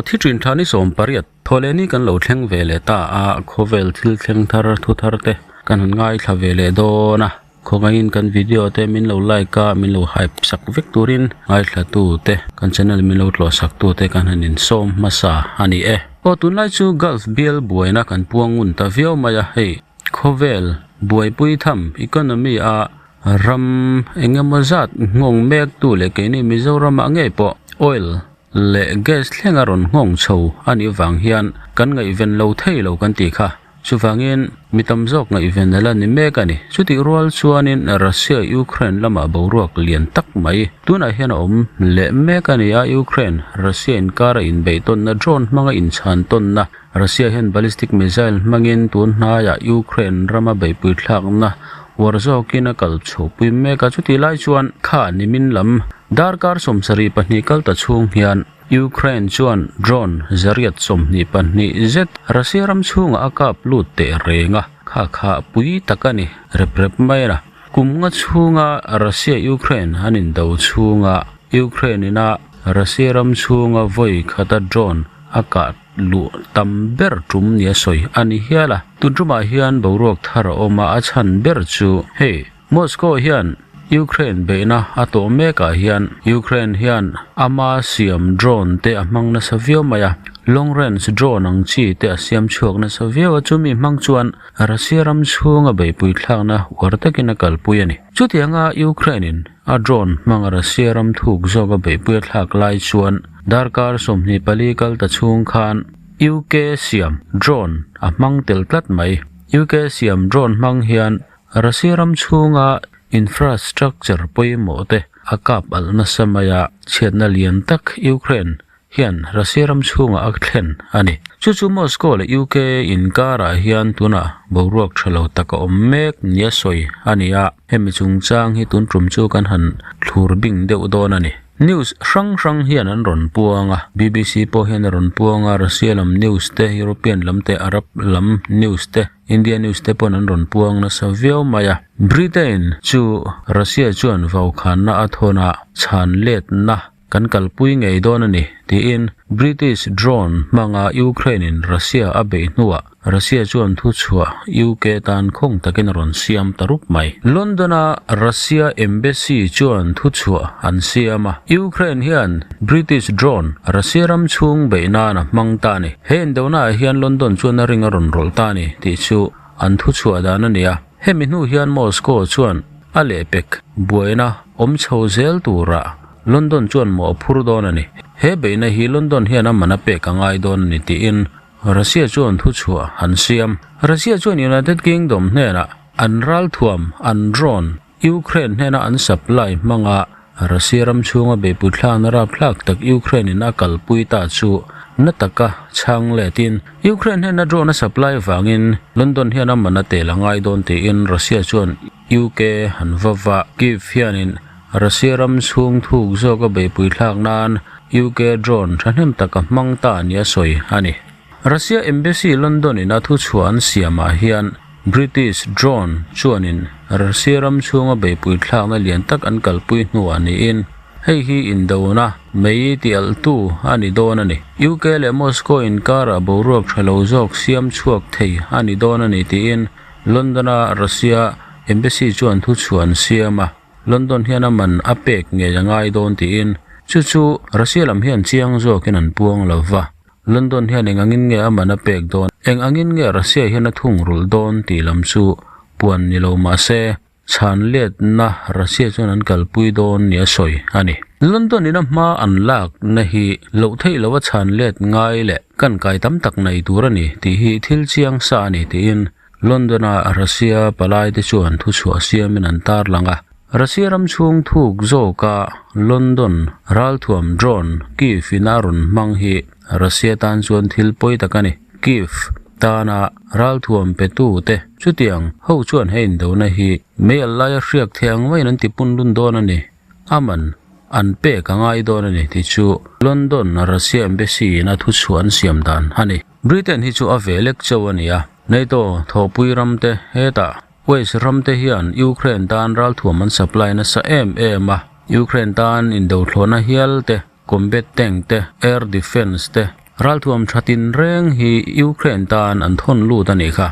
thi thin tha ni 18 thawhlehni kan lo thleng ve leh ta a, khawvel thil thleng thar thu thar te kan han ngaithla ve leh dawn a, khawngaihin kan video te min lo like a, min lo hype sak vek turin ngaithla tu te kan channel min lo tlawh sak tu te kan han insawm hmasa a ni e. Aw tunlai chu Gulf bial buaina kan puang ngun ta viau mai a, hei khawvel buaipui tham economy a Ram eng emaw zat nghawng mek tu leh keini Mizoramah ngei pawh oil leh gas thlenga rawn nghawng chho a nih vang hian kan ngaihven lo thei lo kan tih kha. Chuvangin mi tam zawk ngaihven a la ni mek a ni. Chutih rual chuanin Russia Ukraine lamah boruak lian tak mai tunah hian a awm leh mek a ni a, Ukraine Russia inkara inbeihtawnna drone hmanga inchhan tawnna Russia hian ballistic missile hmangin tun hnaiah Ukraine rama beihpui thlakna uar zawkin a kal chhohpui mek a, chutih lai chuan kha nimin lam darkar 72 kal ta chhung hian Ukraine chuan drone zariat 22 zet Russia ram chhungah a kap lut teh reng a, kha kha pui tak a ni rep rep mai a. Kum nga chhunga Russia Ukraine an indo chhunga Ukraine ina Russia ram chhunga vawi khata drone a kah luh tam ber tum nia sawi a ni hial a. Tun tumah hian boruak thar a awm a, a chhan ber chu hei Moscow hian Ukraine beihna a tawh mekah hian Ukraine hian ama siam drone te a hmang nasa viau mai a, long range drone ang chi te a siam chhuak nasa viau a, chumi hmang chuan Russia ram chhunga beihpui thlakna uar takin a kalpui a ni. Chutianga Ukraine in a drone hmanga Russia ram thuk zawka beihpui a thlak lai chuan darkar 24 kal ta chhung khan UK siam drone a hmang tel tlat mai. UK siam drone hmang hian Russia ram chhunga infrastructure pawimawh te a kap alh nasa mai a, chhiatna lian tak Ukraine hian Russia ram chhungah a thlen a ni. Chu chu Moscow leh UK inkarah hian tunah boruak tha lo tak a awm mek nia sawi a ni a, hemi chungchang hi tun tum chu kan han thlur bing deuh dawn a ni. News hrang hrang hian an rawn puang a, BBC pawh hian a rawn puang a, Russia lam news te, European lam te, Arab lam news te, India news te pawn an rawn puang nasa viau mai a. Britain chu Russia chuan vaukhanna a thawn a, chhan letna Kan kalpui ngei dawn a ni, tiin British drone hmanga Ukraine-in Russia a beih hnuah Russia chuan thuchhuah UK tan khawng takin a rawn siam ta rup mai. London-a Russia Embassy chuan thuchhuah an siam a, Ukraine hian British drone Russia ram chhung beih nan a hmang ta a ni. He indonaah hian London chuan a ring a rawn rawlh ta a ni tih chu an thuchhuah dan a ni a. Hemi hnu hian Moscow chuan a lehpek buaina awm chho zel turah London chuan mawh a phur dawn a ni. He beihna hi London hian a man a pek a ngai dawn a ni tiin Russia chuan thuchhuah an siam. Russia chuan United Kingdom hnenah an ralthuam, an drone, Ukraine hnena an supply hmanga Russia ram chhunga beihpui thlakna rapthlak tak Ukraine in a kalpui ta chu na taka chhang letin Ukraine hnena drone a supply vangin London hian a man a tel a ngai dawn tiin Russia chuan UK an va va. Kyiv hianin Russia ram chhung thuk zawka beihpui thlak nan UK drone thahnem taka hmang ta nia sawi a ni. Russia Embassy London in a thuchhuah an siamah hian British drone chuanin Russia ram chhunga beihpui thlakna lian tak an kalpui hnuah niin hei hi indona mei ti alhtu a ni dawn a ni. UK leh Moscow inkarah boruak tha lo zawk siam chhuak thei a ni dawn a ni tiin London-a Russia Embassy chuan thuchhuah an siam a, London hian a man a pek ngei a ngai dawn tiin chu chu Russia lam hian chiang zawkin an puang lo va. London hian eng angin nge a man a pek dawn, eng angin nge Russia hian a thungrulh dawn tih lam chu puan ni lo mah se, chhan letna Russia chuan an kalpui dawn nia sawi a ni. London in a hma an lakna hi loh theih lova chhan let ngai leh kan kai tam tak nei tur a ni tih hi thil chiang sa a ni tiin London-a Russia palaite chuan thuchhuah siamin an tarlang a. Russia ram chhung thuk zawka London ralthuam drone Kyiv in a rawn hmang hi Russia tan chuan thil pawi tak a ni. Kyiv tana ralthuam petu te chutiang ho chuan he indona hi mei al laia hriak thei ang maiin an ti pun lun dawn a ni. A man an pek a ngai dawn a ni tih chu London Russia Embassy in a thuchhuah an siam dan a ni. Britain hi chu a ve lek chauh a ni a, NATO thawhpui ram te hetah West ram te hian Ukraine tan ralthuam an supply nasa em em a, Ukraine tan indothlawhna hial te, combat tank te, air defence te, Ralthuam tha tinreng hi Ukraine tan an thawn lut a nih kha.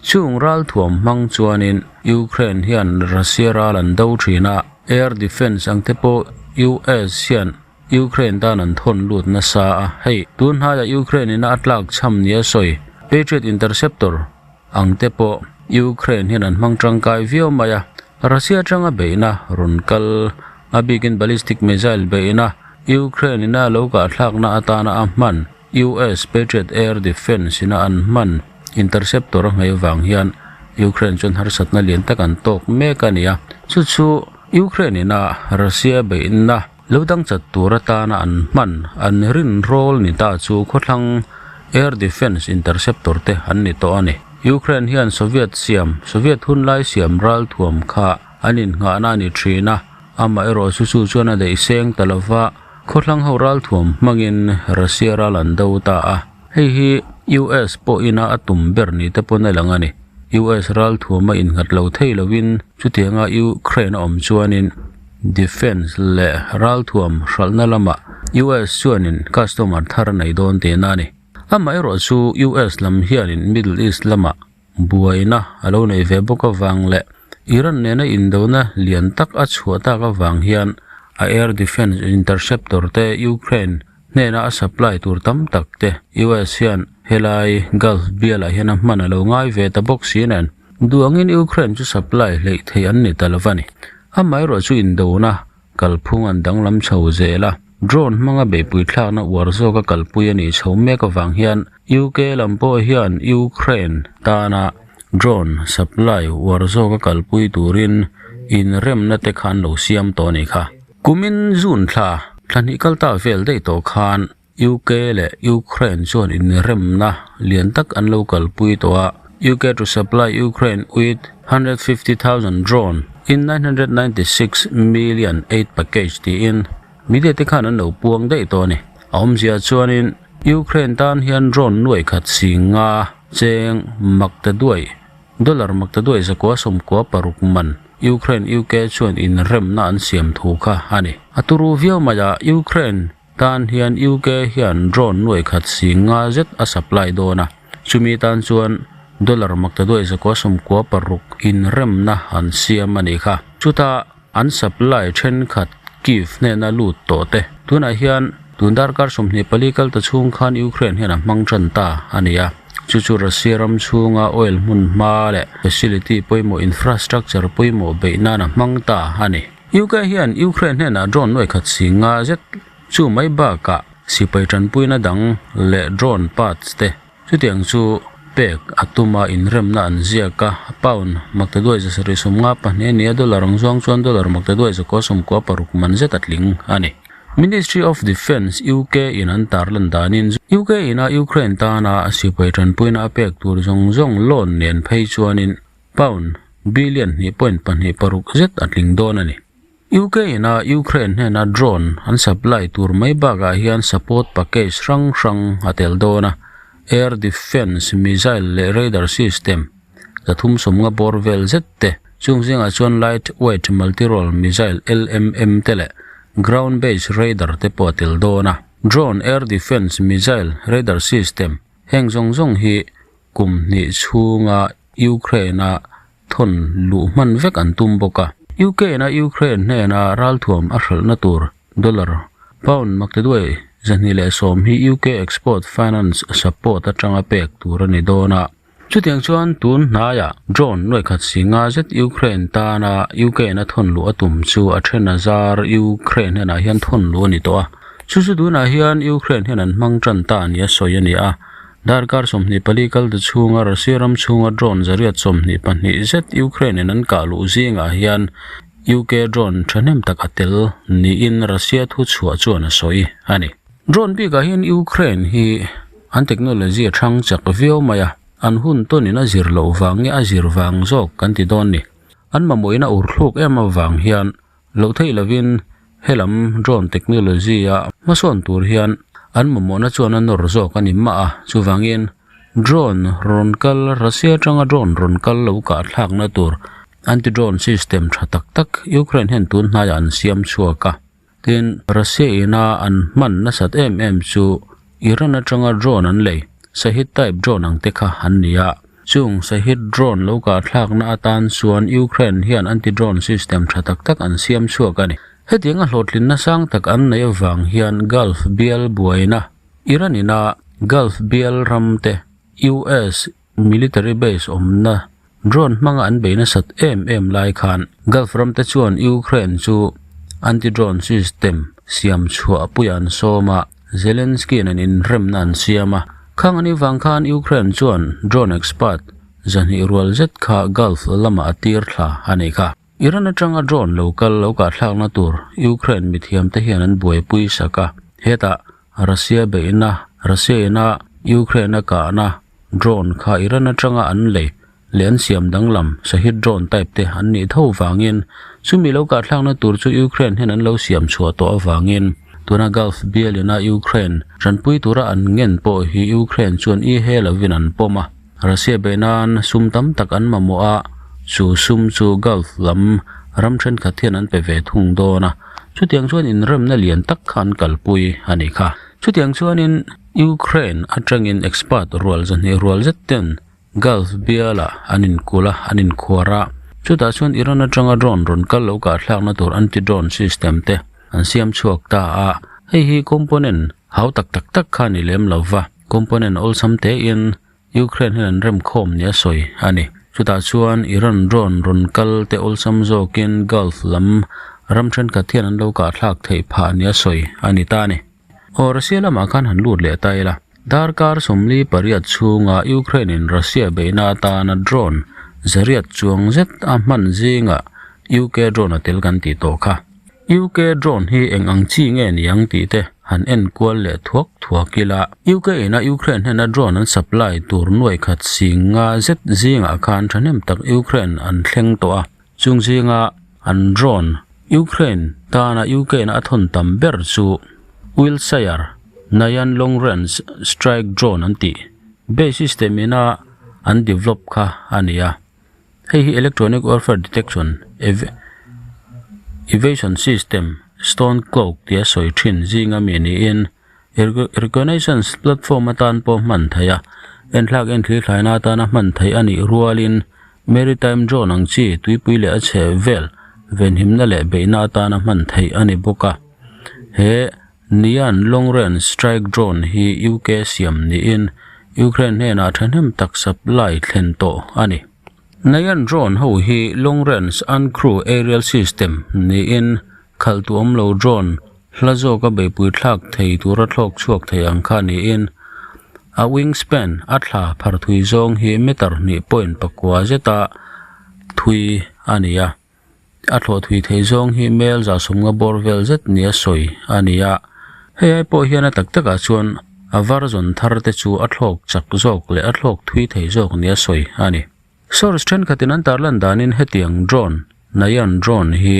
Chung ralthuam hmang chuanin Ukraine hian Russia ral an do thin a, air defence ang te pawh US hian Ukraine tan an thawn lut nasa a, hei tun hnaiah Ukraine ina a tlak chham nia sawi Patriot Interceptor ang te pawh Ukraine hian an hmang tangkai viau mai a, Russia atanga beihna rawn kal a bikin ballistic missile beihna Ukraine ina lo kahthlakna atana a hman US Patriot Air Defence ina an hman interceptor a nghei vang hian Ukraine chuan harsatna lian tak an tawk mek a ni a, chu chu Ukraine ina Russia beihna Lo dang chat tur atana an hman an rin rawl ni ta chu khawthlang Air Defence Interceptor te an ni tawh a ni. Ukraine hian Soviet siam, Soviet hunlai siam ralthuam kha an innghahna a ni thin a, amaherawh chu chu chuan a daih seng ta lova khawthlang ho ralthuam hmangin Russia ral an do ta a. Hei hi US pawhina a tum ber ni te pawn a lang a ni. US ralthuam a innghat lo thei lovin chutianga Ukraine a awm chuanin Defence leh ralthuam hralhna lamah US chuanin customer thar a nei dawn tihna a ni. Amaherawh chu US lam hianin Middle East lamah buaina a lo nei ve bawk avang leh Iran nena indona lian tak a chhuah tak avang hian a air defence interceptor te Ukraine hnena a supply tur tam tak te US hian helai Gulf bialah hian a hman a lo ngai ve ta bawk si nen duangin Ukraine chu supply hleih thei an ni ta lo va ni. Amaherawh chu indona kalphung an danglam chho zel a, drone hmanga beihpui thlakna uar zawka kalpui a nih chho mek avang hian UK lam pawh hian Ukraine tana drone supply uar zawka kalpui turin inremna te kha an lo siam tawh a nih kha. Kumin June thla thla hnih kal ta vel daih tawh khan UK leh Ukraine chuan inremna lian tak an lo kalpui tawh a, UK to supply Ukraine with 150,000 drone in 996 million aid package tiin media te khan an lo puang daih tawh a ni. A awmzia chuanin Ukraine tan hian drone nuai khat sing nga cheng mak ta duai dollar mak ta duai zakua sawmkua paruk man Ukraine UK chuan inremna an siam thu kha a ni. A turu viau mai a, Ukraine Tan hian UK hian drone nuai khat si nga zet a supply dawn a, chumi tan chuan dollar maktaduai zakua sawmkua paruk inremna an siam a nih kha. Chuta an supply thenkhat Kyiv hnena lut tawh te. Tunah hian tun darkar 24 kal ta chhung khan Ukraine hian a hmang tan ta a ni a, chu chu Russia ram chhunga oil hmun hma leh facility pawimawh infrastructure pawimawh beih nan a hmang ta a ni. UK hian Ukraine hnenah drone nuai khat si nga zet chu mai bakah sipai tanpuina dang leh drone parts te chutiang chu pek a tum a, inremna an ziak a, pound maktaduai zasarih sawmnga pahnih a ni a, dollar ang zawng chuan dollar maktaduai zakua sawmkua paruk man zet a tling a ni. Ministry of Defence UK in an tarlan danin UK ina Ukraine tana sipai tanpuina a pek tur zawng zawng loan nen phei chuanin Pound billion hnih point pahnih paruk zet a tling dawn a ni. UK ina Ukraine hnena drone an supply tur mai bakah hian support package hrang hrang a tel dawn a, air defence missile leh radar system zathum sawmnga bawr vel zet te, chung zingah chuan light weight multi-role missile LMM te leh ground based radar te pawh a tel dawn a. Drone, air defence missile, radar system heng zawng zawng hi Kum hnih chhunga Ukraine-a thawn luh hman vek an tum bawk a. UK-na Ukraine hnena ralthuam a hralhna tur dollar, pound maktaduai 210 hi UK Export Finance Support atanga pek tur a ni dawn a. Chutiang chuan tun hnaiah drone nuai khat si nga zet Ukraine tana UK-na thawn luh a tum chu a then a zar Ukraine hnenah hian thawn luh a ni tawh a. Chu chu tunah hian Ukraine hian an hmang tan ta nia sawi a ni a. Darkar 24 kal ta chhunga Russia ram chhunga drone zariat 22 zet Ukraine in an kah luh zingah hian UK drone thahnem tak a tel niin Russia thu chhuah chuan a sawi a ni. Drone bikah hian Ukraine hi an technology a thang chak viau mai a, an hun tawnin a zir loh vang nge a zir vang zawk kan ti dawn ni. An mamawhina urthluk em avang hian Loh theih lovin helam drone technology a hmasawn tur hian an mamawhna chuan a nawr zawk a ni mah a, chuvangin drone rawn kal Russia atanga drone rawn kal lo kah thlakna tur anti-drone system tha tak tak Ukraine hian tun hnaiah an siam chhuak a, tin Russia ina an hman nasat em em chu. Iran atanga drone an lei, Shahed type drone ang te kha an ni a. Chung Shahed drone lo kah thlakna atan chuan Ukraine hian anti-drone system tha tak tak an siam chhuak a ni. Hetianga hlawhtlinna sang tak an neih avang hian Gulf bial buaina Iran ina Gulf bial ram te US military base awmna drone hmanga an bei nasat em em lai khan Gulf ram te chuan Ukraine chu anti-drone system siam chhuah puiah an sawm a, Zelensky nen inremna an siam a. Khang a nih vang khan Ukraine chuan drone expert zahnih rual zet kha Gulf lamah a tir thla a nih kha. Iran atanga drone lo kal lo kahthlakna tur Ukraine mithiamte hian an buaipui sak a, hetah Russia beihna, Russia ina Ukraine a kahna drone kha Iran atanga an lei leh an siam danglam Shahed drone type te an nih tho vangin chumi lo kahthlakna tur chu Ukraine hian an lo siam chhuah tawh avangin tuna Gulf bial ina Ukraine tanpui tura an ngen pawh hi Ukraine chuan i he lovin an pawm a. Russia beih nan sum tam tak an mamawh a, chu sum chu Gulf lam ram thenkhat hian an pe ve thung dawn a, chutiang chuan inremna lian tak kha an kalpui a nih kha. Chutiang chuanin Ukraine atangin expert rual zahnih rual zet ten Gulf bialah an inkulh a, an inkhuar a, chutah chuan Iran atanga drone rawn kal lo kahthlakna tur anti-drone system te an siam chhuak ta a, hei hi component hau tak tak tak kha a ni lem lo va, component awlsam tein Ukraine hian an rem khawm nia sawi a ni. Chutah chuan Iran drone rawn kal te awlsam zawkin Gulf lam ram thenkhat hian an lo kahthlak theih phah nia sawi a ni ta a ni. Aw Russia lamah khan han lut leh ta ila. Darkar 48 chhunga Ukraine in Russia beihna atana drone zariat chuang zet a hman zingah UK drone a tel kan tih tawh kha. UK drone hi eng ang chi nge ni ang tih te han en kual leh thuak thuak ila. UK ina Ukraine hnena drone an supply tur nuai khat sing nga zet zingah khan thahnem tak Ukraine an thleng tawh a, chung zinga an drone Ukraine tana UK ina a thawn tam ber chu Wiltshire Nyan Long Range Strike Drone an tih base system ina an develop kha a ni a. Hei hi electronic warfare detection evasion system stone cloak tia sawi thin zinga mi niin reconnaissance platform atan pawh hman theih a enthlak enthli thlaina atana hman theih a nih rualin maritime drone ang chi tuipui leh a chheh vel venhimna leh beihna atana hman theih a ni bawk a he Nyan long range strike drone hi UK siam niin Ukraine hnenah thahnem tak supply thlen tawh a ni. Nyan drone ho hi long range uncrew aerial system niin khalh tu awm lo drone hla zawka beihpui thlak thei tura thlawk chhuak thei ang kha niin a wingspan a thla phar thui zawng hi meter hnih point pakua zeta thui a ni a. A thlawh thui thei zawng hi mel za sawmnga bawr vel zet nia sawi a ni a, hei ai pawh hian a tak takah chuan a version thar te chu a thlawk chak zawk leh a thlawk thui thei zawk nia sawi a ni. Source thenkhatin an tarlan danin hetiang drone, Nyan drone hi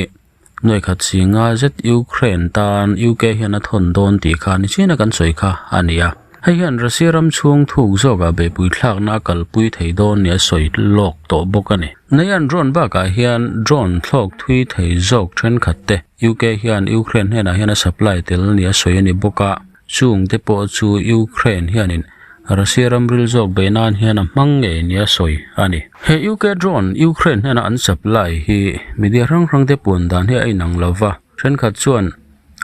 nuai khat si nga zet Ukraine tan UK hian a thawn dawn tih kha nichina kan sawi kha a ni a. Hei hian Russia ram chhung thuk zawkah beihpui thlakna a kalpui thei dawn nia sawi lawk tawh bawk a ni. Neian drone bakah hian drone thlawk thui thei zawk thenkhat te UK hian Ukraine hnenah hian a supply tel nia sawi a ni bawk a, chung te pawh chu Ukraine hianin Russia ram ril zawk beih nan hian a hmang ngei nia sawi a ni. He UK drone Ukraine hnena an supply hi media hrang hrang te puan dan hi a inang lo va, thenkhat chuan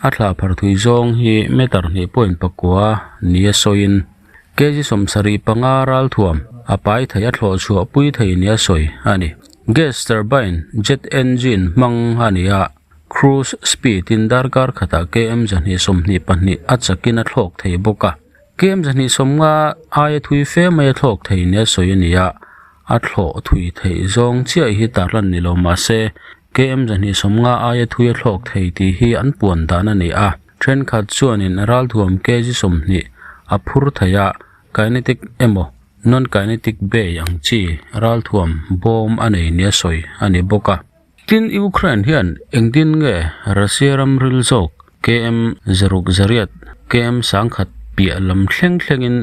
A thla phar thui zawng hi meter hnih point pakua nia sawiin kg 75 ral thuam a pai thei a thlawh chhuah pui thei nia sawi a ni. Gas turbine jet engine hmang a ni a, cruise speed in darkar khatah km 122 a chakin a thlawk thei bawk a. Km 150 aia thui fe mai a thlawk thei nia sawi a ni a, a thlawh thui theih zawng chiah hi tarlan ni lo mahse KM 150 aia thui a thlawk thei tih hi an puan dan a ni a, thenkhat chuanin ralthuam kg 20 a phur thei a, kinetic emaw non-kinetic bay ang chi ralthuam bawm a nei nia sawi a ni bawk a. Tin, Ukraine hian engtin nge Russia ram ril zawk KM zaruk zariat, KM sangkhat piah lam thleng thlengin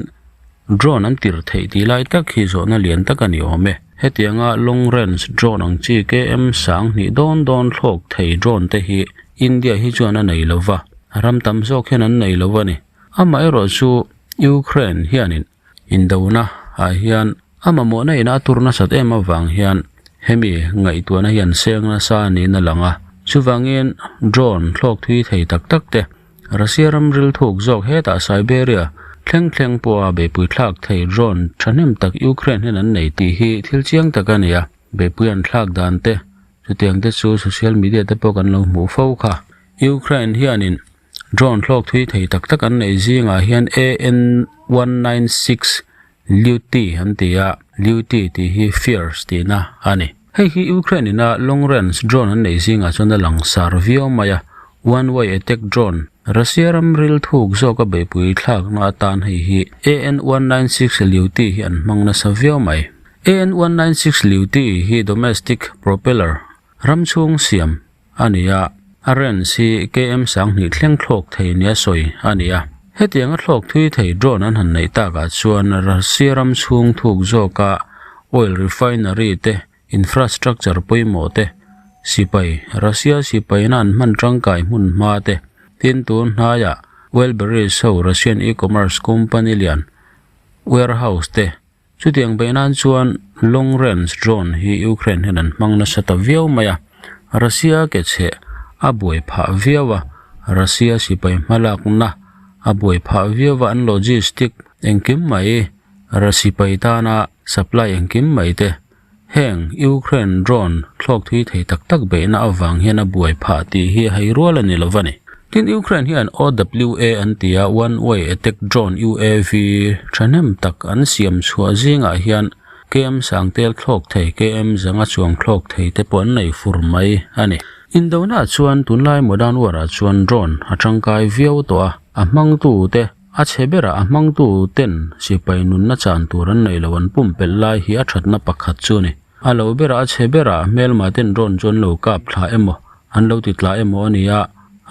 Drone an tir theih tih lai tak hi zawhna lian tak a ni awm e. Hetianga long range drone ang chi KM sang hnih dawn dawn thlawk thei drone te hi India hi chuan a nei lo va, ram tam zawk hian an nei lo a ni. Amaherawhchu. Ukraine hianin indona ah hian a mamawhna ina a tur nasat em avang hian hemi ngaihtuahna hi an seng nasa niin a lang a. Chuvangin drone thlawk thui thei tak tak te Russia ram ril thuk zawk hetah Siberia thleng thleng pawha beihpui thlak thei drone thahnem tak Ukraine hian an nei tih hi thil chiang tak a ni a. Beihpui an thlak dan te chutiang te chu social media te pawh kan lo hmuh fo kha. Ukraine hianin Drone hlawk thui thei tak tak an neih zingah hian AN 196 Lyuty an ti a, Lyuty tih hi fierce tihna a ni. Hei hi Ukraine ina long range drone an neih zingah chuan a langsar viau mai a, one way attack drone, Russia ram ril thuk zawka beihpui thlakna atan hei hi AN 196 Lyuty hi an hmang nasa viau mai. AN 196 Lyuty hi domestic propeller ram chhung siam a ni a, a range hi KM sanghnih thleng thlawk thei nia sawi a ni a. Hetianga thlawk thui thei drone an han neih takah chuan Russia ram chhung thuk zawka oil refinery te, infrastructure pawimawh te, sipai, Russia sipaina an hman tangkai hmun hma te, tin tun hnaiah Wildberries ho Russian e-commerce company lian warehouse te, Chutiang beih nan chuan long range drone hi Ukraine hian an hmang nasa ta viau mai a, Russia ke chheh a buai phah viau a, Russia sipai hmalakna a buai phah viau a, an logistic engkim mai, sipai tana supply engkim mai te heng Ukraine drone thlawk thui thei tak tak beihna avang hian a buai phah tih hi hei rual a ni lo va ni. Tin, Ukraine hian OWA an ti a, One Way Attack Drone UAV thahnem tak an siam chhuah zingah hian KM sangtel thlawk thei, KM zanga chuang thlawk thei te pawh an nei fur mai a ni. Indona chuan tunlai modern war ah chuan drone a tangkai viau tawh a, a hmangtu te A chhe berah a hmangtu ten sipai nunna chan tur an neih loh an pumpelh lai hi a thatna pakhat chu a ni. A lo berah a chhe berah hmelma ten drone chu an lo kap thla emaw, an lo ti tla emaw a ni a,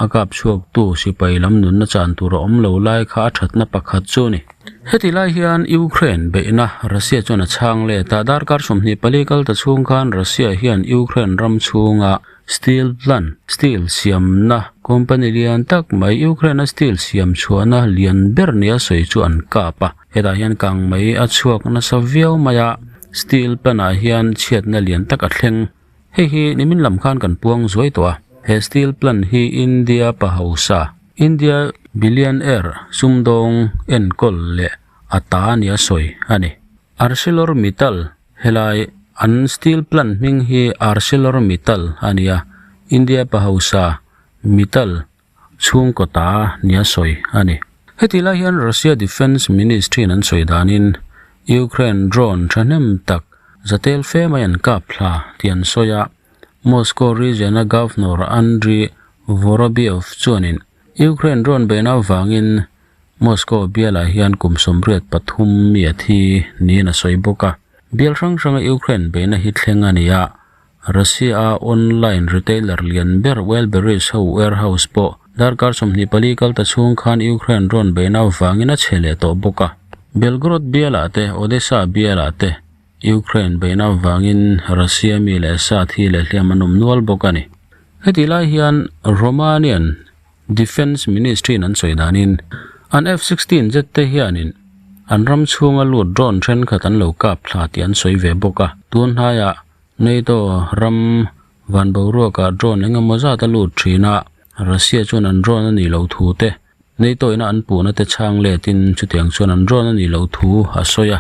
a kap chhuaktu sipai lam nunna chan tur a awm lo lai kha a thatna pakhat chu a ni. Heti lai hian Ukraine beihna Russia chuan a chhang let a, darkar 24 kal ta chhung khan Russia hian Ukraine ram chhunga Steel plant, steel siamna company lian tak mai Ukraine-a steel siam chhuahna lian ber nia sawi chu an kap a, hetah hian kang mai a chhuak nasa viau mai a, steel plant ah hian chhiatna lian tak a thleng. Hei hi nimin lam khan kan puang zuai tawh a, he steel plant hi India pa hausa, India billionaire sumdawng enkawl leh a ta nia sawi a ni. Arcelor Mittal, Helai an steel plant hming hi Arcelor Mittal a ni a, India pa hausa Mittal chhungkaw ta nia sawi a ni. Heti lai hian Russia Defence Ministry in an sawi danin Ukraine drone thahnem tak zatel fe mai an kap thla tih an sawi a, Moscow region-a Governor Andriy Vorobyov chuanin Ukraine drone beihna avangin Moscow bialah hian kum 83 mi a thi niin a sawi bawk a. Bial hrang hranga Ukraine beihna hi thleng a ni a, Russia-a online retailer lian ber Wildberries ho warehouse pawh darkar 24 kal ta chhung khan Ukraine rawn beihna avangin a chhe leh tawh bawk a. Belgorod bialah te, Odessa bialah te Ukraine beihna avangin Russia mi leh sa thi leh hliam an awm nual bawk a ni. Heti lai hian Romanian Defence Ministry in an sawi danin an F 16 jet te hianin an ram chhunga lut drone thenkhat an lo kap thla tih an sawi ve bawk a. Tun hnaiah NATO ram van boruakah drone eng emaw zat a lut thin a, Russia chuan an drone a nih loh thu te, NATO ina an puhna te chhang letin chutiang chuan an drone a nih loh thu a sawi a.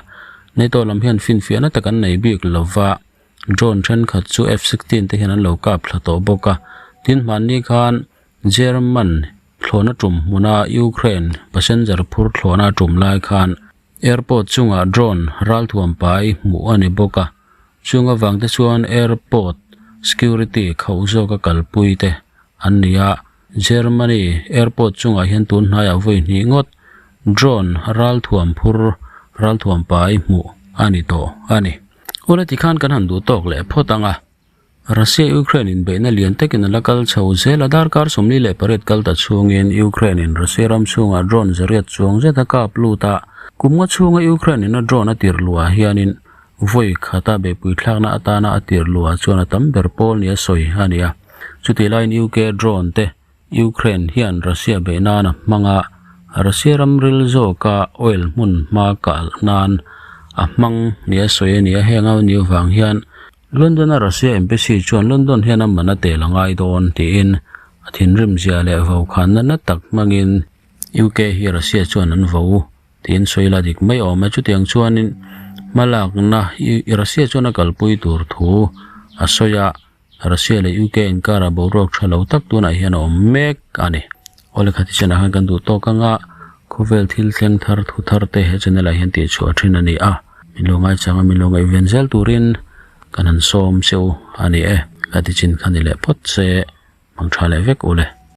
NATO lam hian finfiahna tak an nei bik lova. Drone thenkhat chu F 16 te hian an lo kap thla tawh bawk a. Tin hmanni khan German thlawhna tum hmuna Ukraine passenger phur thlawhna a tum lai khan airport chungah drone ralthuam pai hmuh a ni bawk a, chung avang te chuan airport security khauh zawka kalpui te an ni a, Germany airport chungah hian tun hnaiah vawi hnih ngawt drone ralthuam phur ralthuam pai hmuh a ni tawh a ni. Ula tikhan kan han duh tawk leh phawt ang a. Russia-Ukraine inbeihna lian takin a la kal chho zel a, darkar 48 kal ta chhungin Ukraine-in Russia ram chhungah drone zariat chuang zet a kap lut a, kum nga chhunga Ukraine-in a drone a tir luah hianin vawi khata beihpui thlakna atana a tir luah chuan a tam ber pawl nia sawi a ni a. Chutih laiin UK drone te Ukraine hian Russia beih nan a hmang a, Russia ram ril zawka oil hmun hma kah nan a hmang nia sawi a ni a, heng a ni avang hian London a Russia Embassy chuan London hian a man a tel a ngai dawn tiin a thinrim zia leh vokhanna na tak hmangin UK hi Russia chuan an vo tiin sawi la dik mai awm e. Chutiang chuanin hmalakna Russia chuan a kalpui tur thu a sawi a. Russia leh UK inkara boruak tha lo tak tunah hian a awm mek a ni. Awle khati chenah khan kan duh tawk anga khawvel thil thleng thar thu thar te he channel ah hian tih chhuah thin a ni a. Min lo ngaichang a min lo ngaihven zel turin kan han sawm cheu a ni e. Khati chin kha ni leh phawt se hmang tha leh vek u le.